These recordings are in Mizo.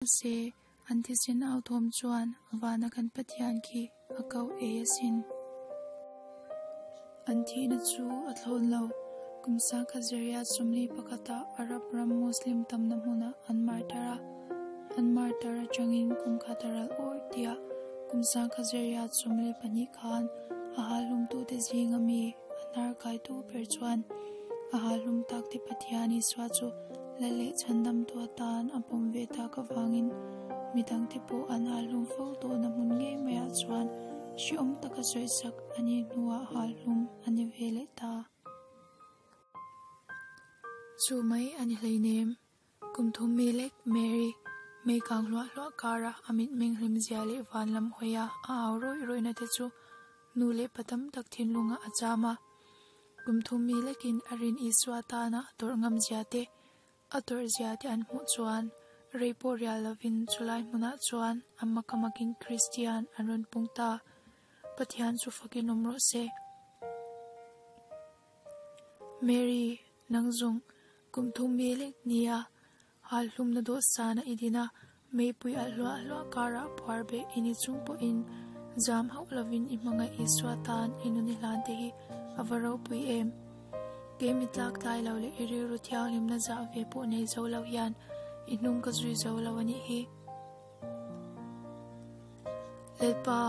Se an thisen au thawm chuan vana kan Pathian khi a ko ei asin. An thihna chu a thlawn lo. Kum sangkhat zariat sawmli pakhatah Arab ram Muslim tamna hmunah an martar a. An martar atangin kum khat a ral awr tiah kum sangkhat zariat 12 khan a halhlumtute zinga mi a hnar kaitu ber chuan a halhlum takte Pathian Isua chu la leh chhandamtu atan a pawm ve tak avangin midangte pawh an halhlum fo tawhna hmun ngei maiah chuan hrehawm taka sawisak a nih hnuah halhlum a ni ve leh ta. Chu mai a ni hleinem. Kum thum mi lek Mary, mei kang hluah hluah kara a mitmeng hlim zia leh van lam hawia a au rawih rawihna te chu nu leh pa tam tak thinlungah a cham a. Kum thum mi lekin a rin Isua tana a tawrh ngam zia te, a tawrh zia te an hmuh chuan rei pawh rial lovin chulai hmunah chuan a mak a makin Kristian an rawn pung ta. Pathian chu fakin awm rawh se. Mary, nang zung, kum thum mi lek nia, hal hlumna dawhsana i din a, meipui alh hluah hluah karah phuar beh i ni chung pawhin zam hauh lovin i hmangaih Isua tan i nun i hlan te hi a va ropui em. Kei mi tlak tlai lo leh i rilru thianghlimna zah ve pawh nei zo lo hian i hnung ka zui zo lo a nih hi. Lalpa,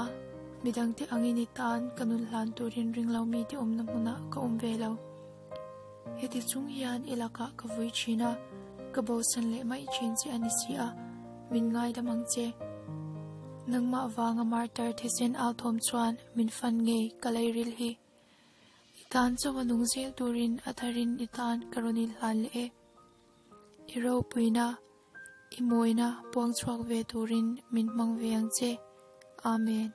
midangte angin i tan ka nun hlan turin ring lo mite awmna hmunah ka awm ve lo. Heti chung hian i lakah ka vui thin a, ka bosan leh mai thin che a ni si a, min ngaidam ang che. Nangmah vanga martar thisen au thawm chuan min fan ngei ka leiril hi. I tan chauh a nung zel turin a tharin i tan ka rawn inhlan leh e. I ropuina, i mawina puang chhuak ve turin min hmang ve ang che. Amen.